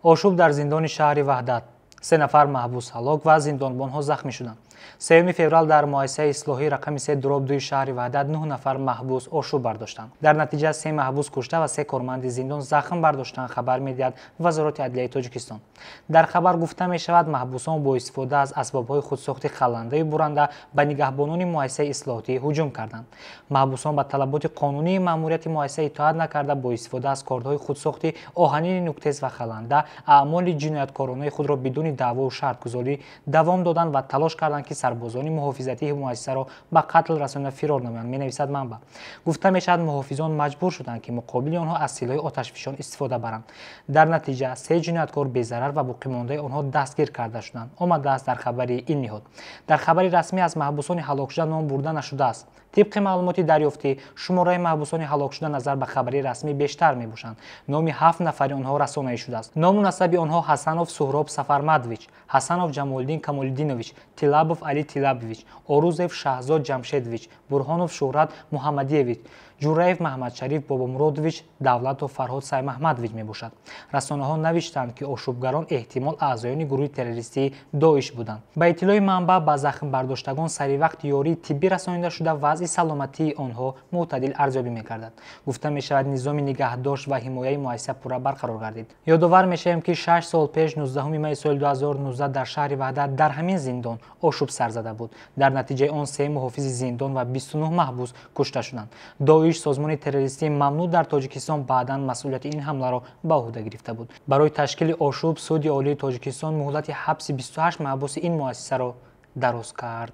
Ошӯб дар зиндони шаҳри Ваҳдат. Се нафар маҳбус ҳалок ва зиндонбонҳо захмӣ шуданд. 3 феврал дар муассисаи ислоҳии рақами 3/2 шаҳри Ваҳдат 9 нафар маҳбус ошӯб бардоштанд. Дар натиҷа се маҳбус кушта ва се корманди зиндон захм бардоштанд, хабар медиҳад Вазорати адлияи Тоҷикистон. Дар хабар гуфта мешавад, маҳбусон бо истифода аз асбобҳои худсохти халандаю буранда ба нигаҳбонони муассисаи ислоҳотӣ ҳуҷум карданд. Маҳбусон ба талаботи қонунии маъмурияти муассиса итоат накарда, бо истифода аз кордҳои худсохти оҳанини нуктез ва халанда аъмоли ҷинояткоронаи худро бидуни даъвову шартгузорӣ давом доданд ва талош карданд, ки сарбозони муҳофизатии муассисаро ба қатл расонида фирор намоянд, менависад манбаъ. Гуфта мешавад, муҳофизон маҷбур шуданд, ки муқобили онҳо аз силоҳи оташфишон истифода баранд. Дар натиҷа се ҷинояткор безарар ва боқимондаи онҳо дастгир карда шуданд, омадааст дар хабари ин ниҳод. Дар хабари расмӣ аз маҳбусони ҳалокшуда ном бурда нашудааст. Тибқи маълумоти дарёфтӣ, шумораи маҳбусони ҳалокшуда назар ба хабари расмӣ бештар мебошанд. Номи 7 нафари онҳо расонаӣ шудааст. Ному насаби онҳо: Ҳасанов Суҳроб Сафармадович, Ҳасанов Ҷамолиддин Камолиддинович, Тилабов Али Тилабович, Орузев Шаҳзод Ҷамшедович, Бурҳонов Шуҳрат Муҳаммадиевич, Ҷураев Маҳмадшариф Бобомуродович, Давлатов Фарҳод Саймаҳмадович мебошад. Расонаҳо навиштанд, ки ошӯбгарон эҳтимол аъзоёни гурӯҳи террористии Доиш буданд. Ба иттилои манбаъ, ба захмбардоштагон саривақт ёрии тиббӣ расонида шуда, вазъи саломатии онҳо мӯътадил арзёбӣ мегардад. Гуфта мешавад, низоми нигаҳдошт ва ҳимояи муассиса пурра барқарор гардид. Ёдовар мешавем, ки 6 сол пеш, 19 майи соли 2019, дар шаҳри Ваҳдат дар ҳамин зиндон ошӯб сар зада буд. Дар натиҷаи он се муҳофизи зиндон ва 29 маҳбус кушта шуданд. Доиш, созмони террористии мамнӯъ дар Тоҷикистон, баъдан масъулияти ин ҳамларо ба уҳда гирифта буд. Барои ташкили ошӯб Суди Олии Тоҷикистон муҳлати ҳабси 28 маҳбуси ин муассисаро дароз кард.